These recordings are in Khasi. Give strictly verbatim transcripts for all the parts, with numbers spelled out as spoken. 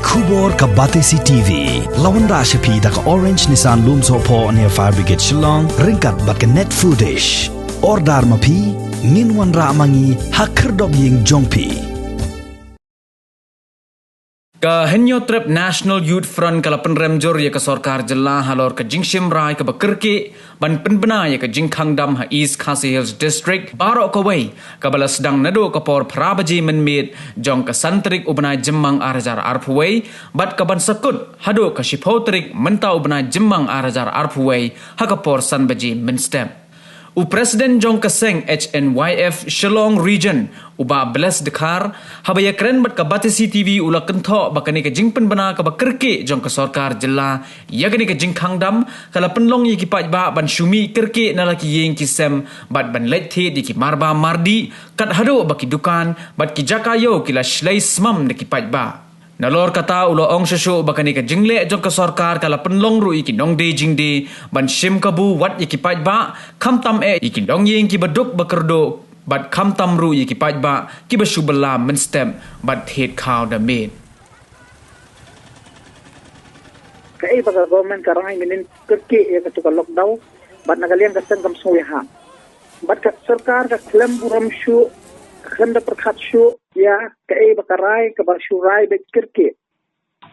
Khubor ka Batesi T V. La wanrah sha phi da ka Orange Nissan Lumsohphoh near Fire Brigade Shillong, ryngkat bad ka Net Foodish. Order ma phi, ngin wanrah ma ngi ha khyrdop ïing jong phi. Ka Hynñiewtrep National Youth Front ka la pynrem jur ïa ka sorkar jylla halor ka jingshim rai kaba kyrkieh ban pynbna ïa ka jingkhang dam ha East Khasi Hills District baroh kawei, kaba la sdang naduh ka por phra baje mynmiet jong ka san tarik u bnai Jymmang ar hajar arphew wei, bad kaban sa kut haduh ka shiphew tarik mynta u bnai Jymmang ar hajar arphew wei ha ka por san baje mynstep. U President jong ka seng H N Y F Shillong Region, u Bah Bless Dkhar, haba ïakren bad ka Batesi T V u la kynthoh ba kane ka jingpynbna kaba kyrkieh jong ka sorkar jylla ïa kane ka jingkhang dam ka la pynlong ïa ki paidbah ban shu mih kyrkieh na la ki ïing ki sem bad ban leit thied ïa ki marbam mardih, kat haduh ba ki dukan bad ki jaka ïew ki la shlei smam da ki paidbah. Nalor kata u la ong shuh shuh ba kane ka jingleh jong ka sorkar ka la pynlong ruh ïa ki nongdie jingdie ban shim kabu wat ïa ki paidbah, khamtam eh ïa ki longïing kiba duk ba kyrduh, bad khamtam ruh ïa ki paidbah kiba shu bylla mynstep bad thied khaw da miet. Kaei ba ka government ka rai mynnin kyrkieh ïa katu ka lockdown, bad na ka liang ka seng kam sngew ïahap. Bad ka sorkar ka khlem burom shuh, ka khlem da pyrkhat shuh ïa kaei ba ka rai kaba shu rai beit kyrkieh.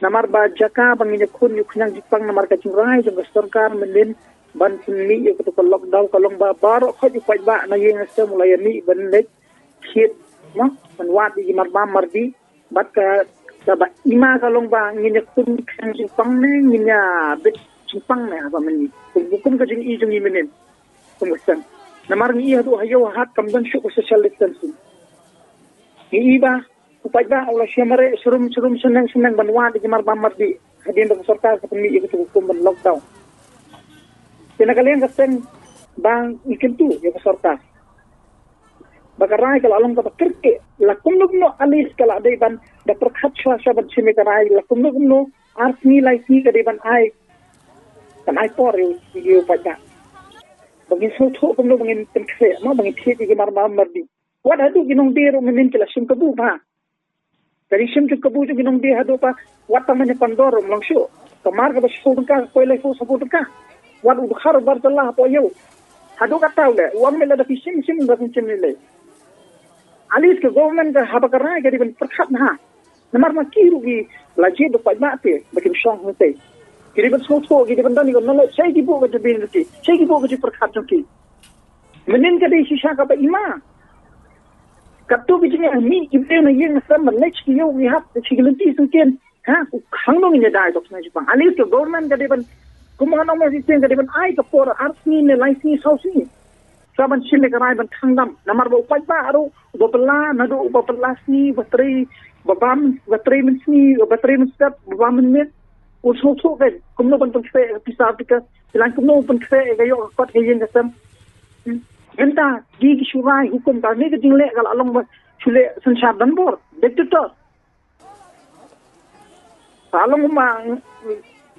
Namar ba jaka ba ngin ïakhun ïa u khñiang jingpang namar ka jingrai jong ka sorkar mynnin ban pynmih ïa katu ka lockdown ka long ba baroh khoit u paidbah na ïing na sem u la ïamih ban leit thied, no, ban wad ïa ki marbam mardih. Bad ka, kaba ima ka long ba ngin ïakhun khñiang jingpang ne ngin ïabit jingpang ne haba mynnin. Kum, kum ka jingïohi jong ngi mynnin. Kum ka seng. Namar ngi ïohi haduh ha ïew ha hat kam don shuh ka social distancing. Ngi ïohi ba u paidbah u la shim mareh shrum shrum shaneng shaneng ban wad ïa ki marbam mardih hadien ba ka sorkar ka pynmih ïa katu ka hukum ban lockdown. Te na ka liang ka seng ba ngi kyntu ïa ka sorkar ba ka rai ka la long kaba kyrkieh, la kumno kumno at least ka la dei ban da pyrkhat shuwa shuwa ban shim ïa ka rai, la kumno kumno ar sngi lai sngi ka dei ban ai, kan ai por ïa u, ïa u paidbah ba ngin sngewthuh kumno ba ngin pynkhreh, mo, ba ngin thied ïa ki marbam mardih. Wat haduh ki nongdie ruh mynnin ki la shim kabu bha. Ka dei shim jong kabu jong ki nongdie haduh ba wat tang ban ïa pan dor ruh ym long shuh. Ka mar kaba shiphew tyngka ka poi laiphew sanphew tyngka. Wat u dkhar u bar jylla hapoh ïew. Haduh katta u leh, u ong me lada phi shim shim, lada phi shim lei lei. At least ka government ka haba ka rai ka dei ban pyrkhat bha. Namar ma ki ruh ki la jied da u paidbah te ba kim shong hangtei. Ki dei ban sngewthuh, ki dei ban don ïa ka knowledge shaei ki buh ka jabieng jong ki, shaei ki buh ka jingpyrkhat jong ki. Mynnin ka dei shisha kaba ima. Katto ki jingïamih ki briew na ïing na sem, ban leit sha ki ïew ki hap, sha ki lynti syngkien. Ha, u khang nong ïa dai dok na jipang. At least ka government ka dei ban, kumba nga ong mynstep ka dei ban ai ka por ar sngi ne lai sngi saw sngi. Sa ban shim ïa ka rai ban khang dam. Namar ba u paidbah ruh uba bylla, naduh uba bylla sngi, uba trei, uba bam, uba trei mynsngi, uba trei mynstep, uba bam mynmiet. U sngewthuh kein kumno ban pynkhreh ïa ka pisa, pisa, pisa, kumno ban pynkhreh ïa ka ïoh ka kot ka ïing ka sem. Hmm. Mynta ki, ki shu rai hukum, kane ka jingleh ka la long ba shu leh synshar donbor, dictator. Ka la long ba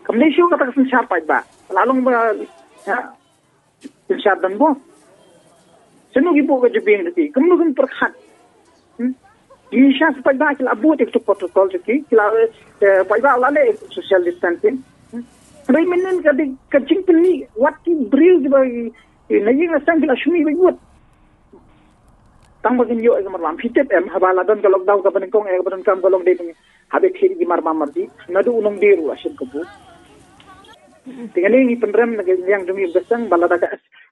kam dei shuh kata ka synshar paidbah. Ka la long ba, ha, synshar donbor. Shano ki buh ka jabieng jong ki? Kumno kin pyrkhat? Hmm? Ki sha paidbah ki la buh ïa ka protocol jong ki, ki la, eh, paidbah la leh social distancing. Hmm? Hynrei mynnin ka dei ka jingpynmih wat ki briew kiba, eh, na ïing na sem ki la shu mih beit bud. Tang ba kin ïoh ïa ka marbam. Phi tip em, haba la don ka lockdown kaba nyngkong, eh, kaba donkam ka long dei ban hap thied ïa ki marbam mardih. Naduh u nongdie ruh la shim kabu. Te kane ngi pynrem na ka liang jong ngi ba seng ba lada ka,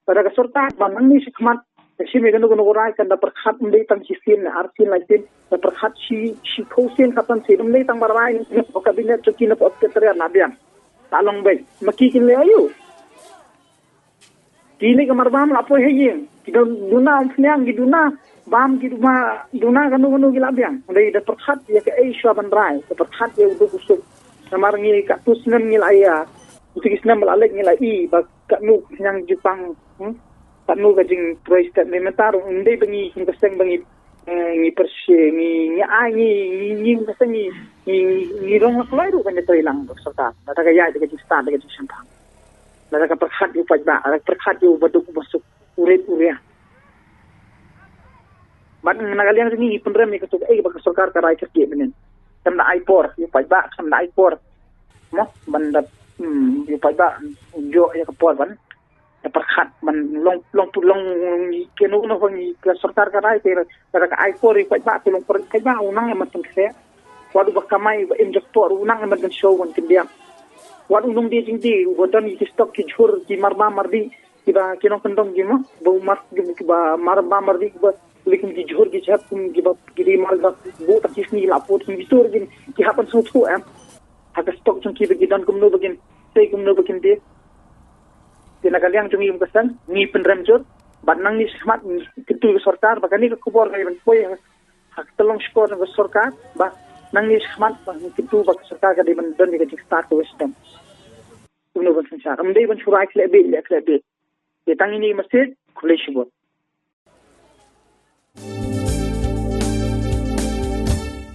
lada ka sorkar ba nangne shakhmat ka shim ïa kano kano ka rai kan da pyrkhat, ym dei tang shisien ne arsien laisien, da pyrkhat shi, shiphew sien khatsan sien, ym dei tang ba rai na ka cabinet jong ki, na ka secretariat la biang. Ta long beit. Ma ki kin leh aïu? Kine ki marbam la poi ha ïing. Ki don duna umphniang, ki duna bam, ki duna, duna kano kano ki la biang. Hynrei da pyrkhat ïa kaei shuwa ban rai, da pyrkhat ïa u duk u suk. Namar ngi katto snem ngi la ïa, kito ki snem ba la leit ngi la i ba katno ka khñiang jingpang, hmm? Katno ka jingtrei stet. Mynta ruh ym dei ba ngi kum ka seng ba ngi, eh, ngi pyrshah, ngi, ngi ai, ngi, ngi, ngi kum ka seng ngi, ngi, ngi, ngi long la kloi ruh ban ïatrei lang bad sorkar. Lada ka ïaid da ka jingstad, da ka jingshemphang. Lada ka pyrkhat ïa u paidbah, lada ka pyrkhat ïa u baduk u basuk, u rit u riang. Bad na ka liang jong ngi ngi pynrem ïa kato kaei ba ka sorkar ka rai kyrkieh mynnin. kam da ai por, ïa u paidbah kam da ai por. Mo, ban da, hmm, ïa u paidbah ïoh ïa ka por ban da pyrkhat ban long, long, long, kano kano ka sorkar ka rai te, ka ai por ïa u paidbah, te long por paidbah u nang em ban kse. Wat uba kamai ba im jakpoh u nang em ban show ban kyndiang. Wat u nongdie jingdie uba don ïa ki stock ki jhur ki marba mardi, kiba ki nongkyndong ki mo, ba u mar, kiba marba mardi, kiba lei kum ki jhur ki jhep, kum kiba ki dei mar ba bu ta ki sngi la put kum ki tur kin ki hap ban sngewthuh em. Ha ka stock jong ki ba ki don kumno ba kin, sei kumno ba kin die. Te na ka liang jong ngi kum ka seng ngi pynrem jur, bad nangne shakhmat ngi kyntu ka sorkar ba kane ka khubor ka ban poi ha ka tyllong shkor jong ka sorkar, ba nangne shakhmat ba ngi kyntu ba ka sorkar ka dei ban don ïa ka jingstad ka West Dam. Kumno ban synshar, ym dei ban shu rai khleh beit leh khleh beit. Te tang ine i message, khublei shibun.